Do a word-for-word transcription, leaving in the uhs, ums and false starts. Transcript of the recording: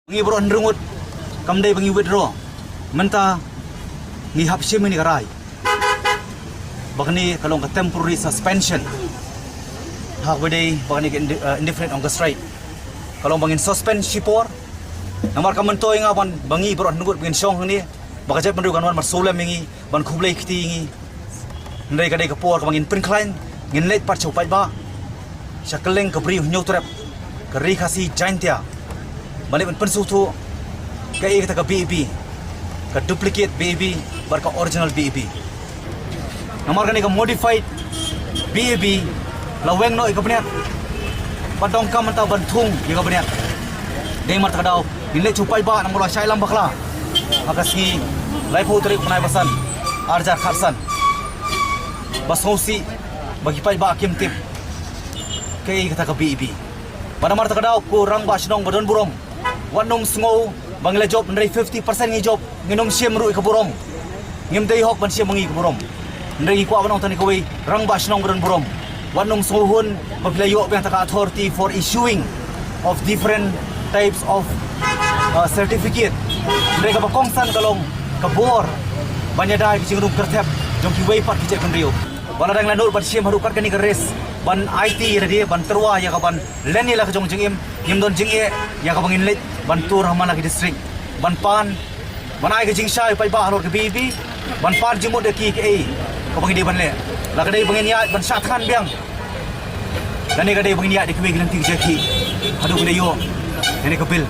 Ngi baroh hynriew ngut kam dei ba ngi withdraw. Mynta ngi hap shim ïa kane ka rai ba kane ka long ka temporary suspension. Ha kaba dei ba kane ka inde-, eh, indefinite hunger strike ka long ba ngin suspend shipor. Namar kam myntoi nga ban ba ngi baroh hynriew ngut ba ngin shong hangne ba ka jaitbynriew kan wan ban sngewlem ïa ngi, ban khublei kti ïa ngi. Hynrei ka dei ka por kaba ngin pynkhlaiñ, ngin leit pat sha u paidbah, sha kylleng ka Bri u Hynñiewtrep, ka Ri Khasi Jaintia, ban leit ban pynsngewthuh kaei kata ka B A B, ka duplicate B A B bad ka original B A B. Namar kane ka modified B A B la weng noh ïa ka bniat, bad donkam mynta ban thung ïa ka bniat. Dei namar kata ka daw ngin leit sha u paidbah namar la shah ïalam bakla ha ka sngi laiphew tarik u bnai ba san, ar hajar khatsan, ba sngewsih ba ki paidbah kim tip kaei kata ka B A B. Bad namar kata ka daw ko rangbah shnong ba don burom, wat nym sngew ba ngi la jop, hynrei fifty percent ngi jop, ngin nym shim ruh ïa ka burom. Ngim dei hok ban shim ma ngi ka burom. Hynrei ngi kwah ban ong tang ïa kawei, rangbah shnong ba don burom, wat nym sngewhun ba phi la ïoh biang kata ka authority for issuing of different types of, uh, certificate. Hynrei kaba kongsan ka long ka bor ban ïada ïa ki jingrung kyrthep jong kiwei pat ki jaitbynriew. Ba la dang la nud ban shim haduh kat kane ka race ban aiti ïa lade, ban tyrwa ïa ka ban len ïa la ka jong jingim, ngim don jingeh ïa kaba ngin leit ban tur ha man la ki district ban pan, ban ai ka jingshai paidbah halor ka B A B, ban pan jingmut ïa ki kaei kaba ngi dei ban leh. La ka dei ba ngin ïaid ban shah thngan biang, lane ka dei ba ngin ïaid da kiwei ki lynti ki jaka haduh ba ngin ïoh ïa kane ka bill.